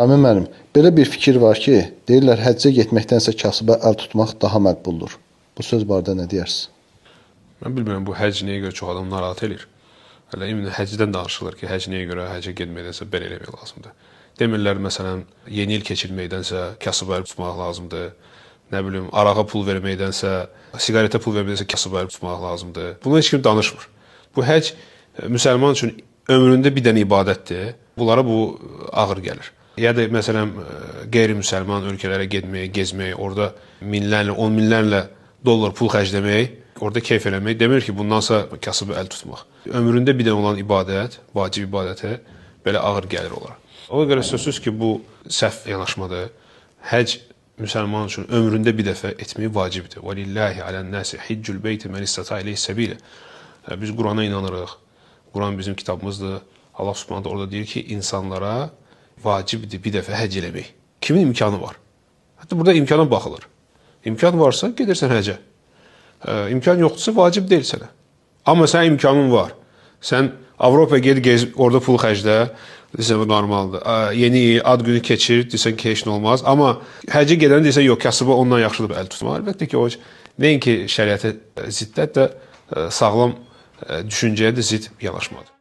Ramin müəllim, belə bir fikir var ki, deyirlər həccə getməkdənsə kasıba əl tutmaq daha məqbuldur. Bu söz barədə nə deyərsiniz? Mən bilmirəm bu həcc nəyə görə çox adam narahat eləyir. Hələ ümumi həcdən danışılır ki, həcc nəyə görə həccə getməkdənsə belə eləmək lazımdır. Demirlər məsələn, yeni il keçirməkdənsə kasıba əl tutmaq lazımdır. Nə bilim, arağa pul verməkdənsə, siqaretə pul verməkdənsə kasıba əl tutmaq lazımdır. Bunu heç kim danışmır. Bu həcc müsəlman üçün ömründə bir dənə ibadətdir. Bunlara bu ağır gəlir. Ya da məsələn qeyri-müsəlman ölkələrə getmək, gezmək, orada minlərlə, on minlərlə dollar pul xərcləmək, orada keyf eləmək demir ki, bundansa kasıba əl tutmaq. Ömründə bir dənə olan ibadət, vacib ibadətə belə ağır gəlir onlara. Ona görə sözsüz ki, bu səhv yanaşmadır. Həcc müsəlman üçün ömründə bir dəfə etmək vacibdir. "Velillahi alen-nasi hiccul beyti men istata ileyhi sebile." Biz Qurana inanırıq. Quran bizim kitabımızdır. Allah Subhanahu orada deyir ki, insanlara vacibdir bir dəfə həcc eləmək. Kimin imkanı var? Hətta burada imkana baxılır. İmkan varsa gedirsən həccə. İmkan yoxdursa vacib deyil sənə. Amma sənin imkanın var. Sən Avropaya ged, gez, orada pul xərclə, desən bu normaldır. Yeni il, ad günü keçir, desən ki, heç nə olmaz. Amma həccə gedən desən yox, kasıba ondan yaxşıdır əl tutmaq. Əlbəttə ki, o nəinki şəriətə ziddir, hətta sağlam düşüncəyə də zidd yanaşmadır.